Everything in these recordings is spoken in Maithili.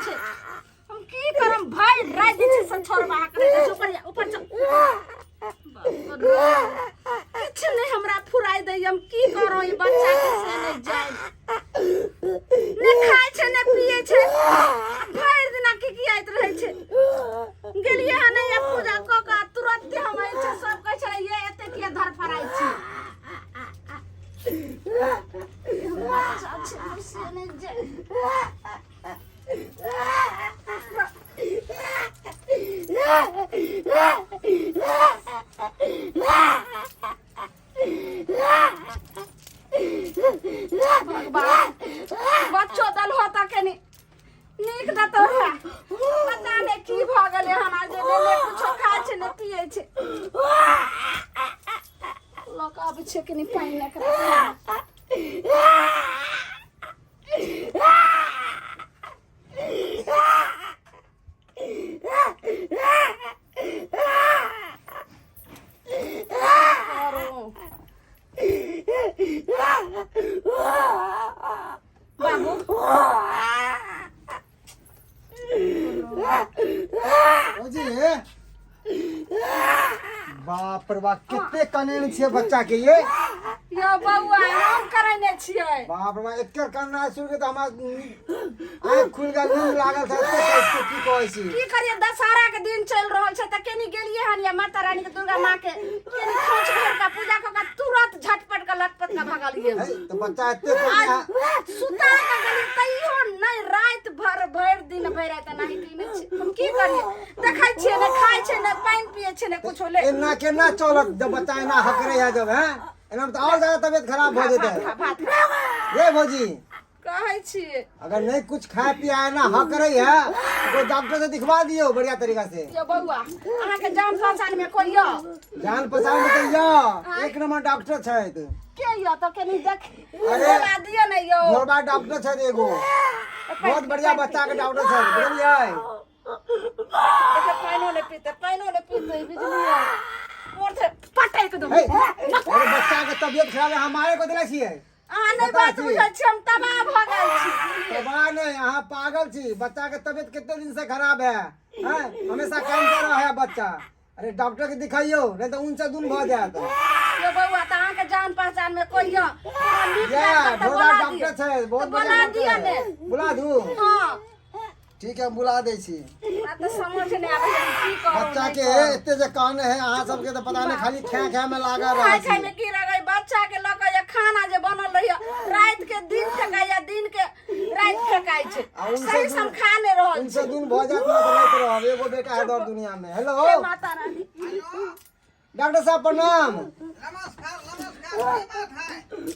छै। हम की करम, भरि राति जे छै से छोड़बा के छै। ऊपर जा, ऊपर चल। बाप रे, किछु नहि हमरा फुराइ दैया। हम की करू ई बच्चा के से नहि जाय। ने खाइ छै ने पियै छै, भरि दिना किकियाइत रहै छै। गेलियै हन या पूजा कऽ कऽ तुरन्ते हम आयल छै। सब कहै छलै, ये एते किया धरफड़ाइ छी? बच्चा छै, हम से नहि जाय। भगवान, बच्चो दल होता कनी नीक दतो है। पता नहि की भऽ गेलै हन जे ने ने कुछो खाइ छै ने पियै छै। लऽ कऽ आबै छै कनी पानि एकरा। करू बाबू। भौजी, बाप रे बाप, कते कनेन छियै बच्चा के ये। यौ बौआ, हम करेने छियै। बाप रे बाप, एकर कन्ना सुन के तऽ हमरा आँखि खुलि गेल। नींद लागल था एते कसि के, की कहै छी। की करिए, दशहरा के दिन चलि रहल छै तऽ केनी गेलियै हन या माता रानी के, दुर्गा माँ के केनी खोंच भरि के पूजा कऽ के तुरंत झटपट के लटपट के भगलियै। है, तऽ बच्चा एते कन्ना सुता के गेलियै तैयो नहि, राति भर भरि दिन भरि राति एनाही केने छै। हम की करिए? देखै छियै, ने खाइ छै ने पानि पियै छै ने कुछो ले। एना केना चलत जब बच्चा एना हकरे है जब है एना में तऽ और ज्यादा तबियत खराब भऽ जेतै। भात खा, भात खा। रे भौजी। कहै छियै। अगर नहीं कुछ खाए पिया है ना हक रही है, तो कोई डॉक्टर से दिखवा दियो बढ़िया तरीका से। यो बौआ, अहाँके जान पहचान में कोई यो? जान पहचान में तो यो एक नंबर डॉक्टर छै। के यो? तो कनी देख अरे, बोला दियो ने यो। घोरबा डॉक्टर छै एगो, बहुत बढ़िया बच्चा के डॉक्टर छै, बुझलियै? एते पानिओ नहि पीते, पानिओ नहि पीते बुझलियै? मोर से पटक दो। हे, अरे बच्चा के तबियत खराब है, हमारे को दिला छियै। अहाँ नहि बता बात छी। बुझै छी, हम तबाह भऽ गेल छी बुझलियै? तबाह नहीं, अहाँ पागल छी। बच्चा के तबियत कितने दिन से खराब है, हैं? हमेशा कानते रहे है बच्चा। अरे डॉक्टर के दिखाइयो, नहीं तो उनसे दून भऽ जायत। यो बौआ, तऽ अहाँके जान पहचान में कोई यो कोनो नीक या डॉक्टर तऽ ढोला बोला डॉक्टर दियौ। छै, बहुत तऽ बढ़िया बोला डॉक्टर दिअ है। ने। बुला दू? हँ। ठीक है, हम बुला दै छी। हमरा तऽ समझ नहि आबै छै की करू। बच्चा नहि के करू। एते जे कान है अहाँ सबके तऽ पता नहीं, खाली खे खे में लागल खाय रहै खाय छी। में की रहै? बच्चा के लऽ कऽ जे खाना जे बनल रहैया, राति के दिन फेकाइया, दिन के राति फेकाइ छै। आ उनसे सही से हम खा नहि रहल उनसे छी। दून भऽ जायत ने तऽ लैत रहब। एगो बेटा है दौड़ दुनिया में। हेलो। हे माता रानी। डॉक्टर साहब, प्रणाम। नमस्कार, नमस्कार। की बात है?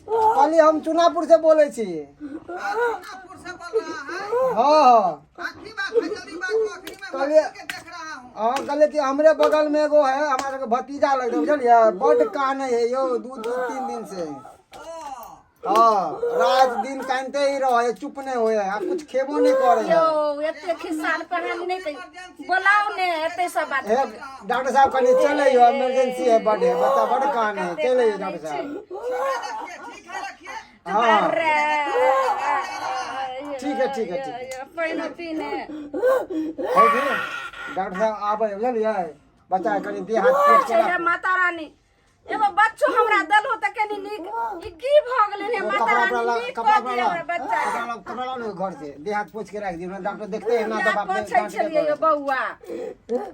कहली हम चुनापुर से बोले छी। चुनापुर से बोल रहा है? हाँ। हाँ, की बात है? जल्दी बात को, आखिरी में बच्चे के देख रहा हूँ। हाँ, कहले कि हमरे बगल में एगो है, हमारे के भतीजा लगते, बुझलियै? बड काने है यौ, दू दू तीन दिन से। ओ। हाँ, रात दिन कानते ही रहे, चुप नहीं होए आ कुछ खेबो नहीं करे है। यौ, एते खिस्सा कहानी नहि कही, बोलाउ ने, एते सब बात। हे डॉक्टर साहब, कनी चले यो, इमरजेंसी है, बड है, बच्चा बड कान है। चले यो डॉक्टर साहब। ठीक है, रखिए, ठीक है, रखिए। हाँ। अरे। ठीक है, ठीक है, ठीक है। पानि पीने। भौजी, डॉक्टर साहब आबै, बुझलियै? बच्चा के कनी देह हाथ पोछि के हे राखू। माता रानी, एगो बच्चो हमरा देलहो तऽ कनी नीक। ई की भऽ गेलै हे माता कपड़ा रानी? उपड़ा ला। नीक कपड़ा कऽ उपड़ा दिअ ला। हमरा बच्चा के। कपड़ा ला, कपड़ा ला ने घर से, देह हाथ पोछि के राखि दियौ, डॉक्टर देखते है ना तऽ याद बाप रे पोछै डांटबे छलियै यौ करत। बौआ।